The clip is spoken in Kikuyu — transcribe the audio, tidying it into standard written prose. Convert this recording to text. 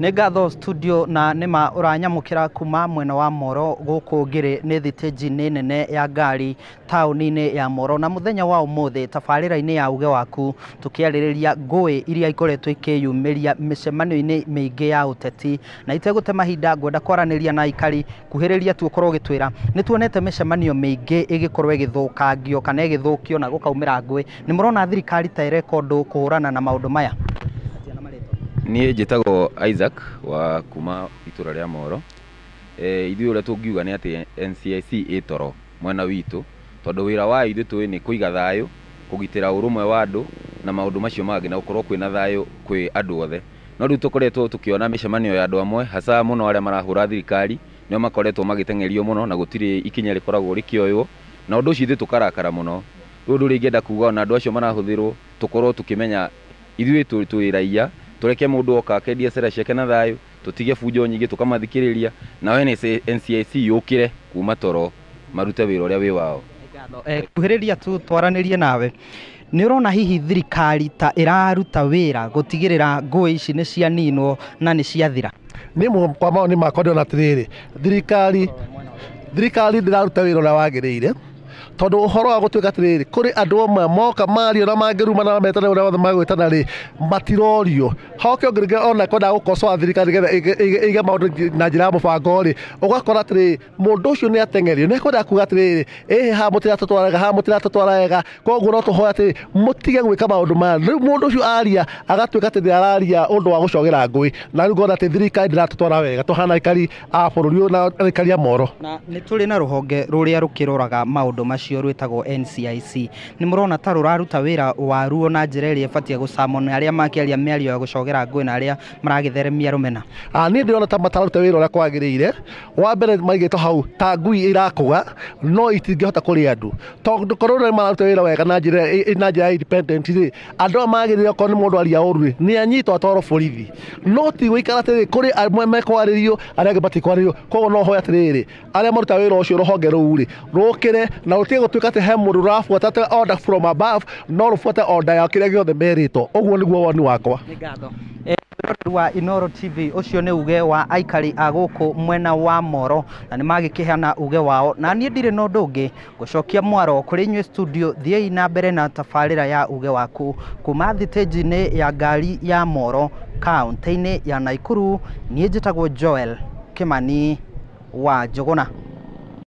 Nĩ ngatho studio, na nĩma ũranyamũkĩra kuma mwena wa Moro. Gũkũ ngĩrĩ nĩ thitĩnji-inĩ nene ya ngari taũni-inĩ ya Moro, na mũthenya wa ũmũthĩ tabarĩra-inĩ ya Uge Waku tũkĩarĩrĩria ngũĩ iria ikoretwo ikĩyumĩria mĩcemanio-inĩ mĩingĩ ya ũteti. Na itegũte mahinda, ngwenda kwaranĩria na aikari. Kuhĩrĩria tu ũkorwo ũgĩtwĩra, nĩ tuonete mĩcemanio mĩingĩ ĩgĩkorwo ĩgĩthũkangio kana ĩgĩthũkio na gũkaumĩra ngũĩ. Nĩ mũrona thirikari ta ĩreka ũndũ kũhũrana na maũndũ maya? Niĩ njĩtagwo Isaac wa kuma itũra rĩa Moro. Ithuĩ ũrĩa tũngiuga nĩ atĩ NCIC ĩ toro mwena witũ, tondũ wĩra wayo ithuĩ tũĩ nĩ kũiga thayũ, kũgitĩra ũrũmwe wa andũ na maũndũ macio mangĩ, na gũkorwo kwĩna thayũ kwĩ andũ othe. No rĩu tũkoretwo tũkĩona mĩcemanio ya andũ amwe, hasa mũno arĩa marahũra thirikari, nĩo makoretwo magĩteng'erio mũno na gũtirĩ ikinya rĩkoragwo rĩkĩoywo, na ũndũ ũcio ithuĩ tũkarakara mũno. Rĩu ũndũ ũrĩa ingĩenda kuga, ona andũ acio marahũthĩrwo, tũkorwo tũkĩmenya ithuĩ twĩ raia, tũreke mũndũ oka akendia cera ciake na thayũ, tũtige bunjo nyingĩ, tũkamathikĩrĩria, nayo NCIC yũkĩre kuma toro, marute wĩra ũrĩa wĩ wao. Kuhĩrĩria tu twaranĩrie nawe. Nĩ ũrona hihi thirikari ta ĩraruta wĩra gũtigĩrĩra ngũĩ ici nĩ cianinwo na nĩ ciathira? Niĩ kwa mawoni makwa ndĩrona atĩrĩrĩ, thirikari ndĩraruta wĩra ũrĩa wagĩrĩire, tondũ ũhoro wa gũtuĩka atĩrĩrĩ, kũrĩ andũ amwe moka mario na mangĩrumana na metane ũrĩa wothe magwĩtana rĩ, matirorio. Hoke ũngĩrĩngĩ ona kwendaga gũkocoa thirikari nĩgetha ĩige maũndũ na njĩra ya mũbango rĩ, ũgakora atĩrĩrĩ, mũndũ ũcio nĩ ateng'erio, nĩ ekwendaga kuga atĩrĩrĩ, ĩhĩ haha mũtiratũtwara wega, haha mũtiratũtwara wega, koguo no tũhoe atĩrĩrĩ, mũtige gwĩka maũndũ maya. Rĩu mũndũ ũcio aria agatuĩka atĩ nĩ araria ũndũ wa gũcogera ngũĩ, na rĩu ngona atĩ thirikari ndĩratũtwara wega, tũhana aikari a bũrũri ũyũ na aikari a Moro. Na nĩ tũrĩ na rũhonge rũrĩa rũkĩroraga maũndũ macio rwĩtagwo NCIC. Nĩ mũrona ta rũraruta wĩra waruo na njĩra ĩrĩa ĩbatiĩ gũcamwo nĩ arĩa makĩaria mĩario ya gũcogera ngũĩ na arĩa maragĩtheremia rũmena? Niĩ ndĩrona ta matararuta wĩra ũrĩa kwagĩrĩire. Wa mbere maigĩtwo hau ta ngui irakũga, no itingĩhota kũrĩa andũ, tondũ korwo nĩ mararuta wĩra wega na njĩra ya independent rĩ, andũ aya magĩrĩire okorwo nĩ mũndũ aria ũru rĩ, nĩ anyitwo atwarwo borithi, no ti gũikara atĩrĩ kũrĩ amwe mekwarĩrio, arĩa angĩ matikwarĩrio. Koguo no hoe atĩrĩrĩ, arĩa marutaga wĩra ũcio, rũhonge rũu rĩ, rũkĩre na rũtige gũtuĩka atĩ he mũndũ rũrabuata atĩ order from above, no rũbuate order ya kĩrĩa gĩothe merĩtwo. Ũguo nĩguo woni wakwa. Nĩ ngatho. Mwĩroreri wa Inooro TV, ũcio nĩ uge wa aikari a gũkũ mwena wa Moro, na nĩ magĩkĩheana uge wao, na niĩ ndirĩ na ũndũ ũngĩ gũcokia mwaro kũrĩ inyuĩ studio. Thiĩi na mbere na tabarĩra ya Uge Waku. Kuma thitĩnji-inĩ ya ngari ya Moro, kaũntĩ-inĩ ya Naikuru, niĩ njĩtagwo Joel Kĩmani wa Njũgũna.